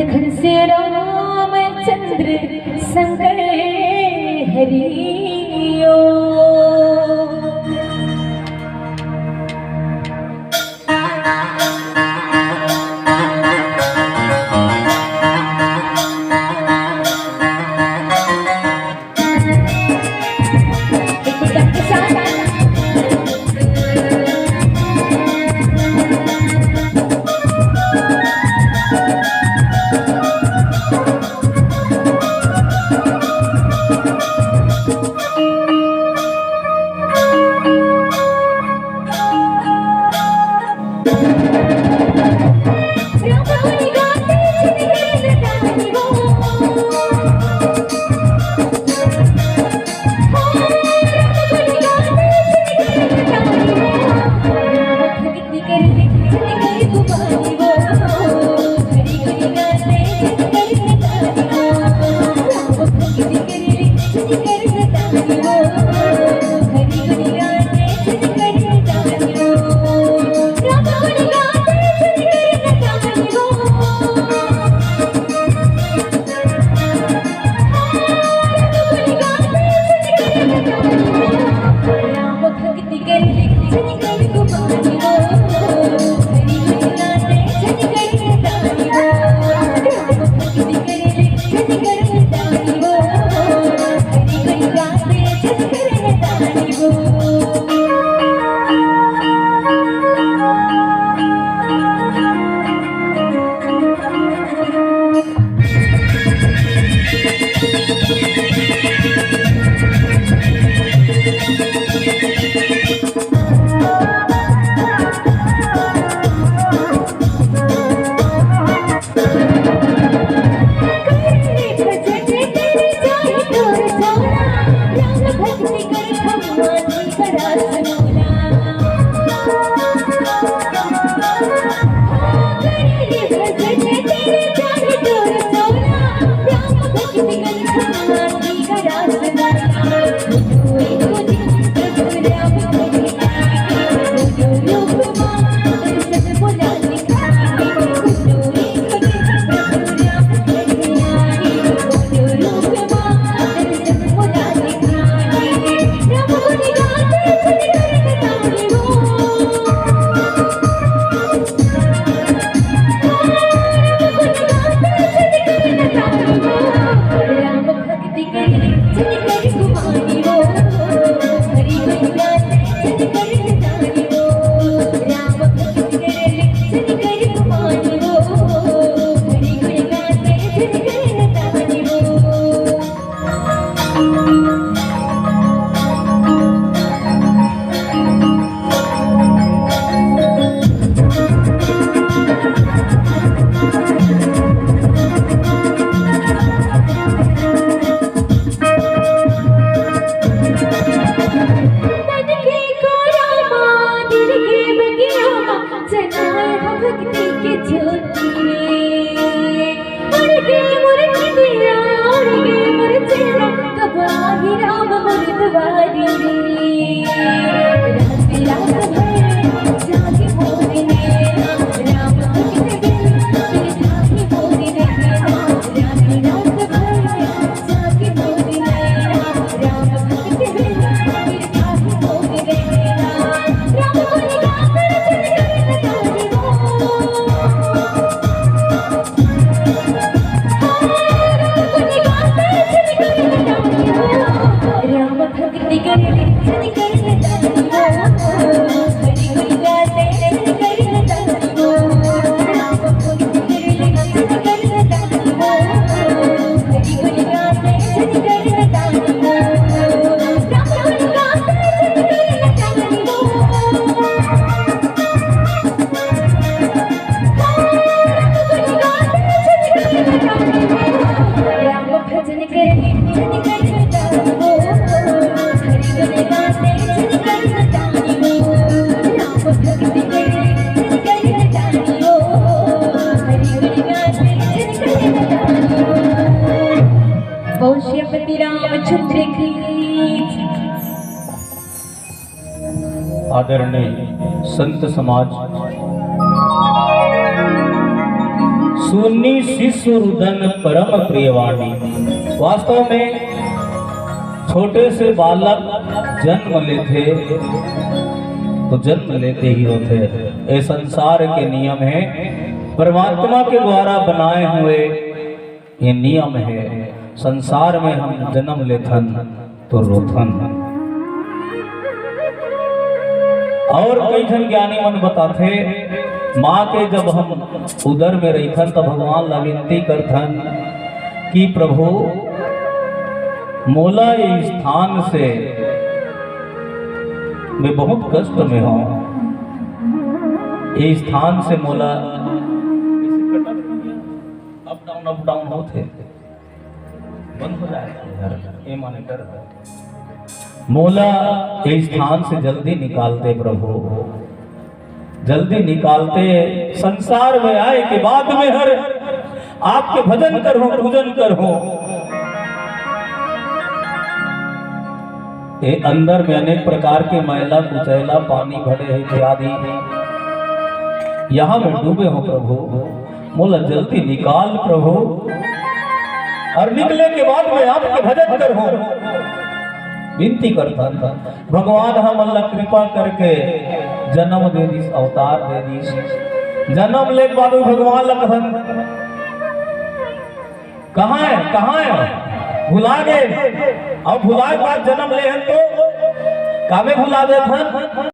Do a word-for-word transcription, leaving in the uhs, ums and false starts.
घनश्याम रामचंद्र शंकर हरिओ। श्रीपति रामचंद्र की। आदरणीय संत समाज, सुनी शिशु रुदन परम प्रियवाणी। वास्तव में छोटे से बालक जन्म लेथे तो जन्म लेते ही होथे। ये संसार के नियम हे, परमात्मा के द्वारा बनाए हुए ये नियम हे। संसार में हम जन्म लेथन तो रोथन। और कई झन ज्ञानी मन बताथे, माँ के जब हम उदर में रहिथन, तब भगवान ला विनती करथन कि प्रभु, मोला ये स्थान से, मैं बहुत कष्ट में हूँ, ये स्थान से मोला अप डाउन, अप डाउन होथे, बंद हो जाए यार, ये मॉनिटर। मोला ये स्थान से जल्दी निकाल दे प्रभु, जल्दी निकाल दे। संसार में आए के बाद में हर आपके भजन करहूं, पूजन करहूं। ये अंदर में अनेक प्रकार के मैला कुचैला, पानी भरे हे इत्यादि, यहाँ में डूबे हों प्रभु, मोला जल्दी निकाल प्रभु, और निकले के बाद में आपके भजन करहूं। विनती करथन, भगवान हमन ला कृपा करके जन्म दे दिस, अवतार दे दिस। जन्म ले के बाद में भगवान ला कथन, कहाँ हे, कहाँ हे? भुला गे। अब भुलाए के बाद जन्म ले हन तो कामे भुला देथन?